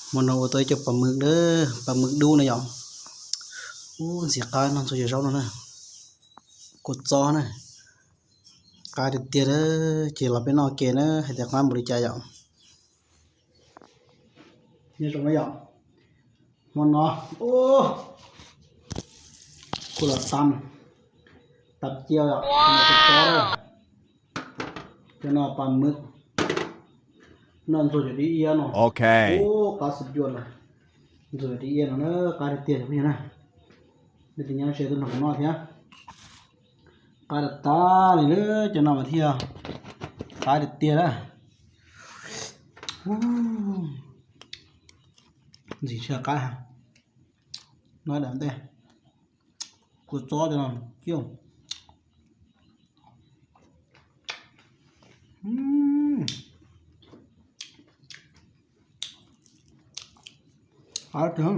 Hmo no ua tau ib co pas mwg, pas mwg dub na yom. Ub, ntxim qab noj ntxuag cov zaub no na. Kua txob na, qab tiag tiag na. Ces los peb noj ke na hais tias qab npaum li cas yom. Nyob zoo na yom. Hmo no, ub, kuj los tam, tam cia yom, kua txob, cov no pas mwg, noj ntxuag cov dib iab no. Ub, qab xwb cuaj lawm. Ntxuag cov dib iab no na, qab tiag tiag cov phooj ywg na. Nej tus nyob ze tuaj nrog kuv noj thiab. Qab tas tas li lawm, cov no mas thiaj qab tiag tiag na. Ntxim tshaj qab. Noj dam ntej. Kua txob cov no ciaj. Qab tiag.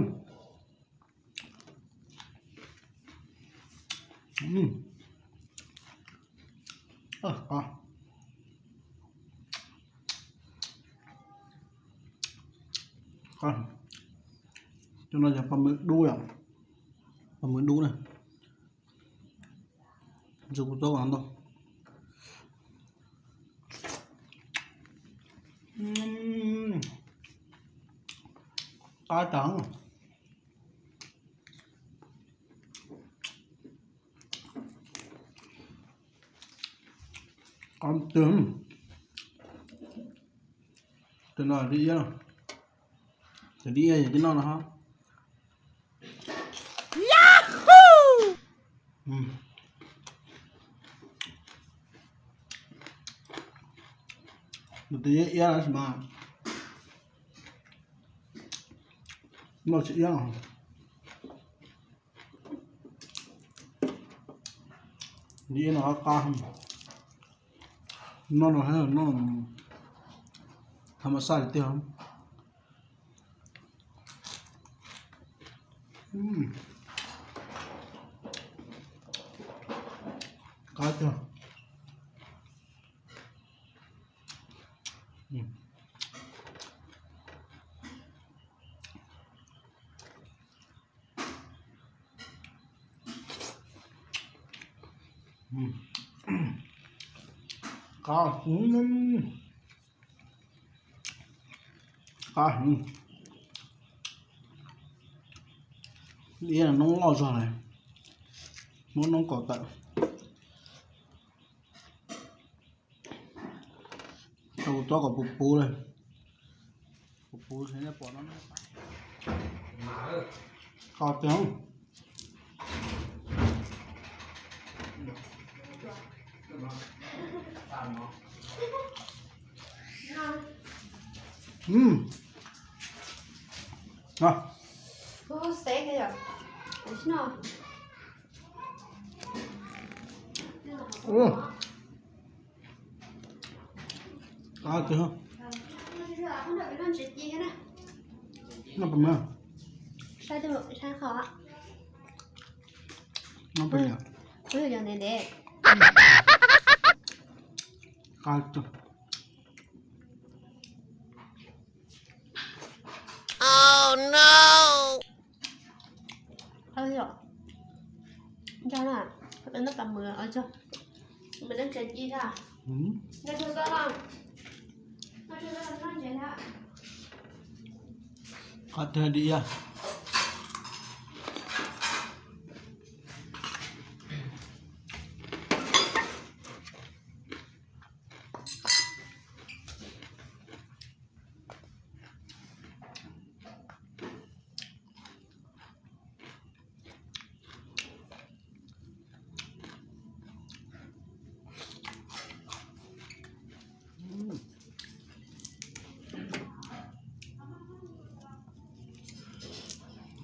Cov no yog pas mwg dub yom, pas mwg dub na. Ntxuag kua txob kom ntau. Qab tas. Qab tiag. Tus no dib iab, tus dib iab yog cov noj no ho. Tus iab iab no mas noj tsis iab. Dib iab no qab, noj no noj tha ma xaj tiag tiag. Qab tiag. Qab heev, qab heev. Dib iab no noob loj zog lawm, muab noob kaum tawm. Tau kua txob kom puv puv li, puv puv li nej pom no. Qab tiag. Qab tiag. Noj pem, noj pem, ntev ntev. Qab tiag. Qab tiag dib iab.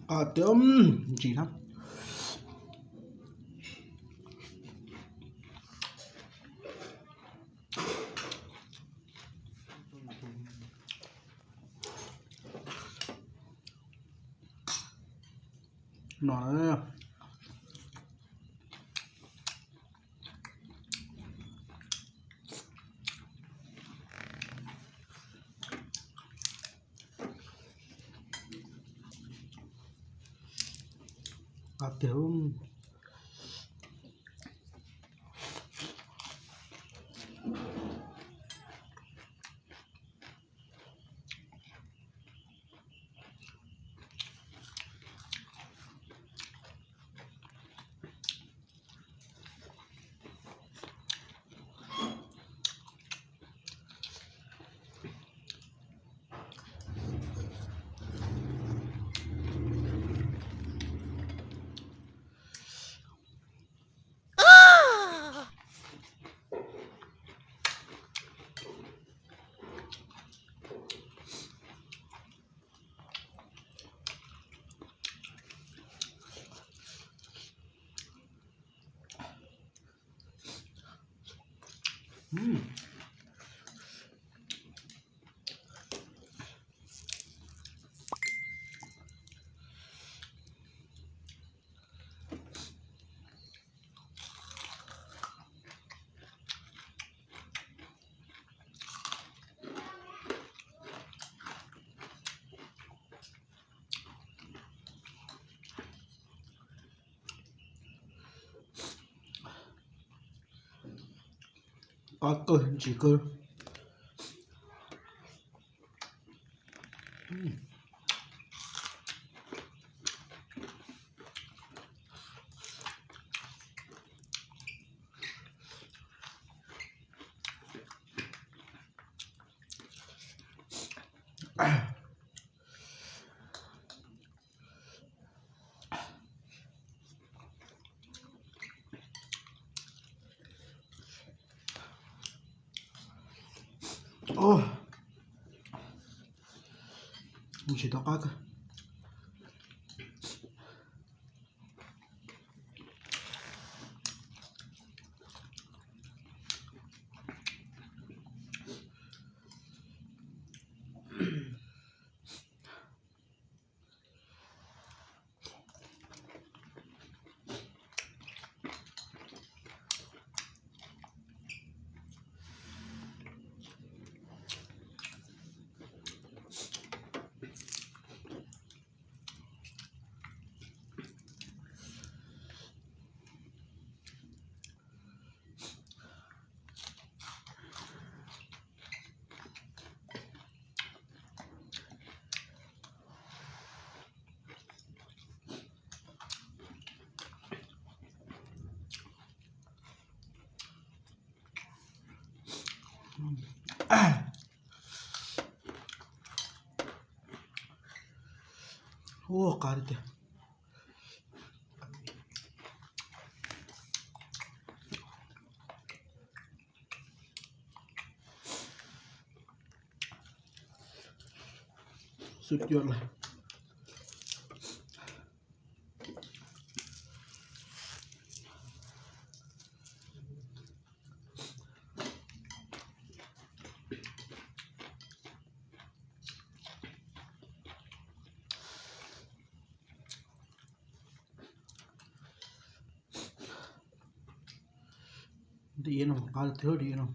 Qab tiag, ntsim na. No. Qab tiag. Qab kawg, ntsim kawg. Ntsim tau qab kawg. Ua qab tiag. Xub cuaj lawm. Dib no qab tiag, dib no.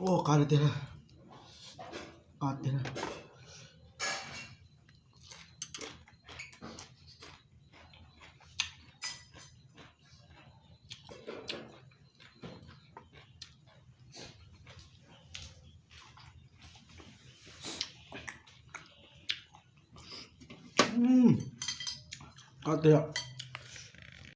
Ua qab tiag, qab tiag. Qab tiag.